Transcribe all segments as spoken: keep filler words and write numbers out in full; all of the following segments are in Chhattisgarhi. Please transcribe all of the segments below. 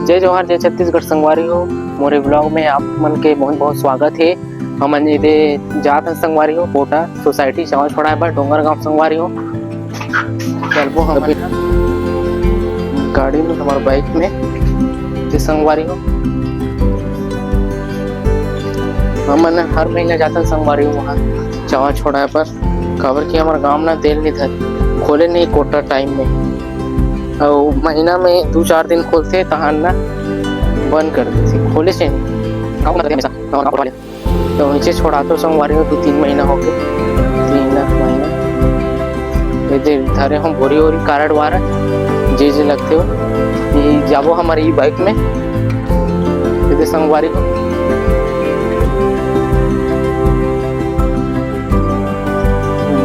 जय जोहार, जय छत्तीसगढ़ संगवारी हो। मोरे vlog में आप मन के बहुत बहुत स्वागत हे। हमन एदे जात हन संगवारी हो, कोटा सोसाइटी चावल छोड़ाए बर डोंगरगांव संगवारी हो। चलबो हमन गाड़ी में, हमर bike में, जे संगवारी हो। हमन हर महीना जाथन संगवारी हो वहाँ चावल छोड़ाए बर, काबर कि हमर गांव ना तेल नहीं धरे, खोले नहीं कोटा time में, अउ महीना में दू चार दिन खोलथे, तहान ना बंद कर देथे, खोले से नहीं। गाँव में हमेशा, गाँव में तो नीचे छोड़ाथों संगवारी हो, दू तीन महीना हो गए, तीन महीना। एदे धरे हों बोरी वोरी, कारड वारड, जे जे लगथे हो। ये जाबो हमर ई bike में, एदे संगवारी हो।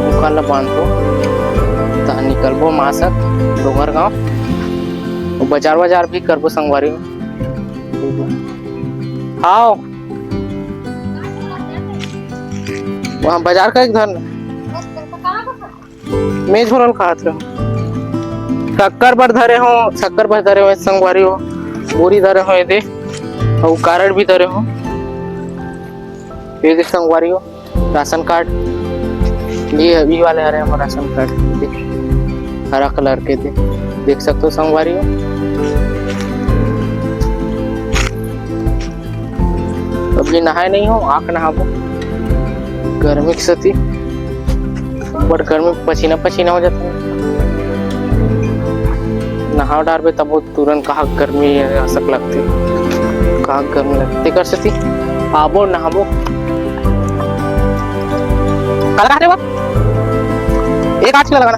दुकान ला बांधबो, तहां निकलबो मासक डोंगरगांव, बजार वजार भी करबो संगवारी हो। हाव। वहाँ बजार का एक धन में झोलल खात रहो। शक्कर बर धरे हों, शक्कर बर धरे हों संगवारी हो, बोरी धरे हों एदे, अउ कारड भी धरे हों एदे संगवारी हो। राशन कार्ड, ये अभी वाले हरे हमर राशन कार्ड, देख, हरा colour के दे, देख सकते हो संगवारी हो। अभी नहाए नहीं हों, आके नहाबो। गर्मी के सेती बड़ गर्मी, पसीना पसीना हो जाता है। नहा डारबे तब वो तुरंत कहाँ गर्मी असक लगथे, कहाँ गर्मी लगथे। तेकर सेती आबो नहाबो। काला कहा रे बा? एक आज का लगाना।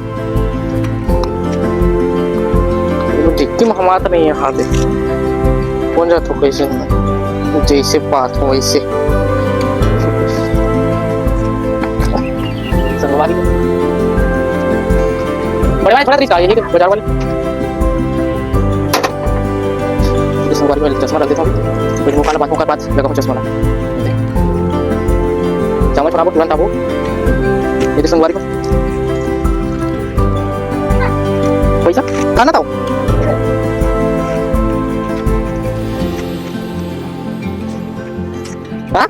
वो डिक्की में हमार तो नहीं है, हाँ दे। कौन जात हो कैसे में? जैसे बात हो वैसे। संगवारी। बड़े भाई थोड़ा रिक्शा, ये बाजार वाले। ये संगवारी में चश्मा रख देता हूँ। फिर मुकाला बात, मुकाला बात लगा हो चश्मा ना। चावल छोड़ाबो, तुरंत आबो। ये संगवारी में। पैसा? खाना था? हाँ?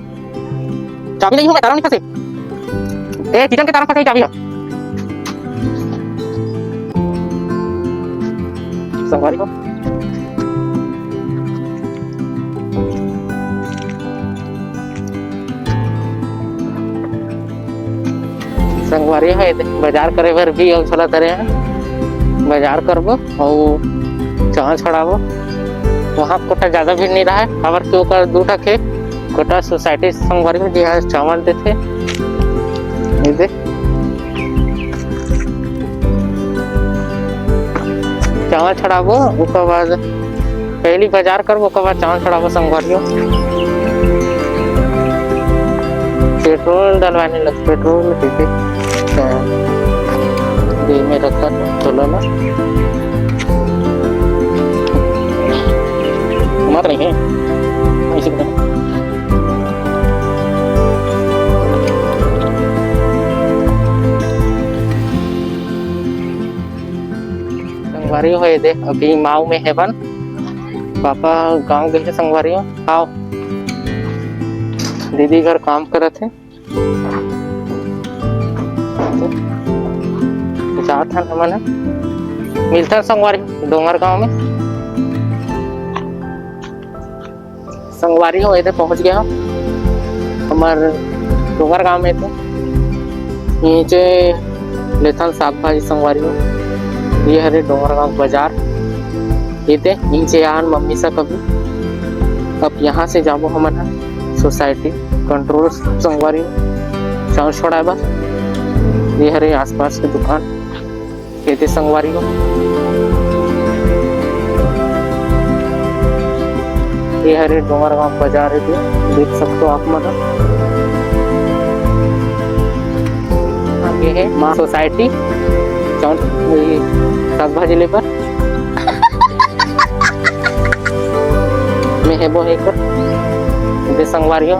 चाबी नहीं हूँ मैं, तारा नहीं फंसे। ए, kitchen के तारा फंसे चाबी है। संगवारी हो। संगवारी हो, एदे बाजार करे बर भी अउ चलत हरे हैं। बाजार करबो अउ चावल छोड़ाबो। वहाँ कोटा ज्यादा भीड़ नहीं रहा है, काबर कि ओकर दू ठक हे। कोटा सोसाइटी संगवारी में जिहां चावल देथे। ये दे। चावल छड़ाबो, ओकर बाद पहली बाजार करबो, ओकर बाद चावल छड़ाबो संगवारी हो। पेट्रोल डलवाने लग, पेट्रोल पीते। हाँ। ये में रखा था, चलो ना। मत नहीं है। ऐसे बता। संगवारी हो, ये दे, अभी माऊ में हेवन। पापा गांव गए हे संगवारी हो। आओ। दीदी घर काम करत हे। जात हन हमन ह। मिलथन संगवारी डोंगरगांव में। संगवारी हो, एदे पहुंच गया हमर डोंगरगांव में। तो नीचे लेथन साग भाजी संगवारी हो। ये हरे डोंगरगांव बाजार। एदे नीचे आन मम्मी सा कभी। अब यहाँ से जाबो हमन ह सोसाइटी कंट्रोल संगवारी चावल छोड़ाए बर। ये हरे आसपास के दुकान, एदे संगवारी हो। ये हरे डोंगरगांव बाजार हे, देख सकते हो आप मन। ये है माँ सोसाइटी चावल, ये साग भाजी ले बर। में हेबो हे कर, एदे संगवारी हो।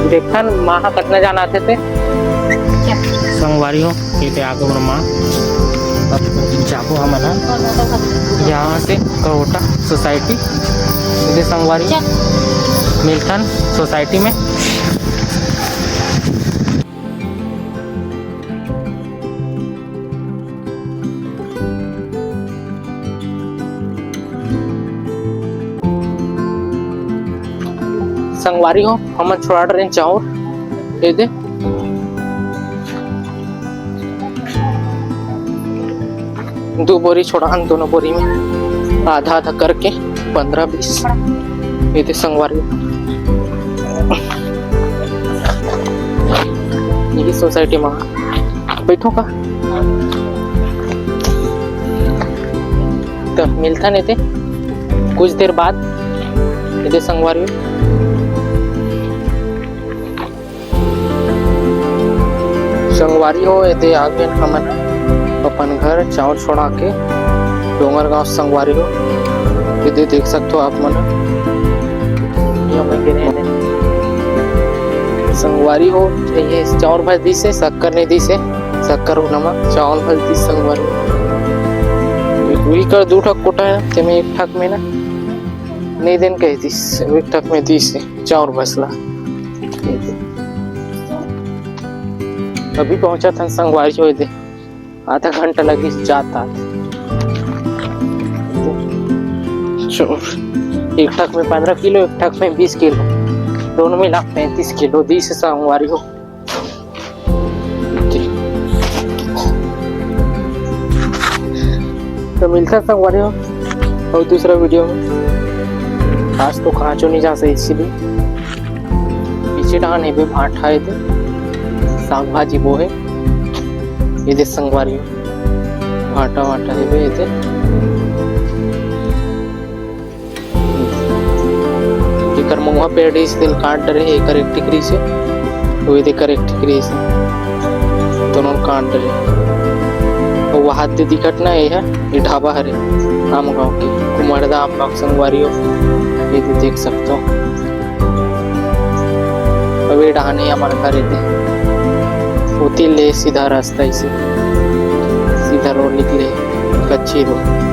देखथन माँ ह कतना जाना आथे ते। क्या? अरे हो, ये ते आगे मोर माँ। अब जाबो हमन ह यहाँ से करोटा सोसाइटी। ये संगवारी, मिलथन सोसाइटी में। संगवारी हो, हमन छोड़ा डरेन चाउर, ये दे। दू बोरी छोड़ान, दोनों बोरी में आधा आधा करके पन्द्रह बीस। ये दे संगवारी, ये सोसाइटी में बैठो का। तो मिलथन एते कुछ देर बाद। एते संगवारी, संगवारी हो, एते आ गेन हमन अपन घर चाउर छोड़ा के डोंगरगांव। संगवारी हो, एते देख सकथो आप मन, ये हमन के रहने। संगवारी हो, ये चाउर भर दिस हे, शक्कर नहीं दिस हे। शक्कर हो नमा, चावल भर दिस संगवारी। उही कर दू ठक कोटा हे, तेमे एक ठक में ना नहीं देन कह दिस, एक ठक में दिस हे चाउर भसला। अभी पहुंचा था संगवारी हो दे, आधा घंटा लगी जाता। चाउर एक ठक में पन्द्रह किलो, एक ठक में बीस किलो, दोनों मिला पैंतीस किलो दिस संगवारी हो। तो मिलता संगवारी हो और दूसरा वीडियो में। आज तो खांचो नहीं जा सही, इसीलिए पीछे डाहन हेबे भांटा हे ते, साग भाजी बोहे। ये दे संगवारी हो, भांटा वांटा हेबे ये दे। एकर मउहा पेड़ रहिस, तेल काट डरे, एकर एक ठिक रहिस हे, वो एकर एक ठिक रहिस हे, दोनों काट डरे। वो हाथ दे दिखत ना, ये है, ये ढाबा हरे, आम गाँव के, कुमड़दा आम गाँव के संगवारी हो, ये दे देख सकथो। अब ये डहाने हमर घर एदे, ओती ले सीधा रास्ता इसे, सीधा रोड निकले, कच्ची रोड।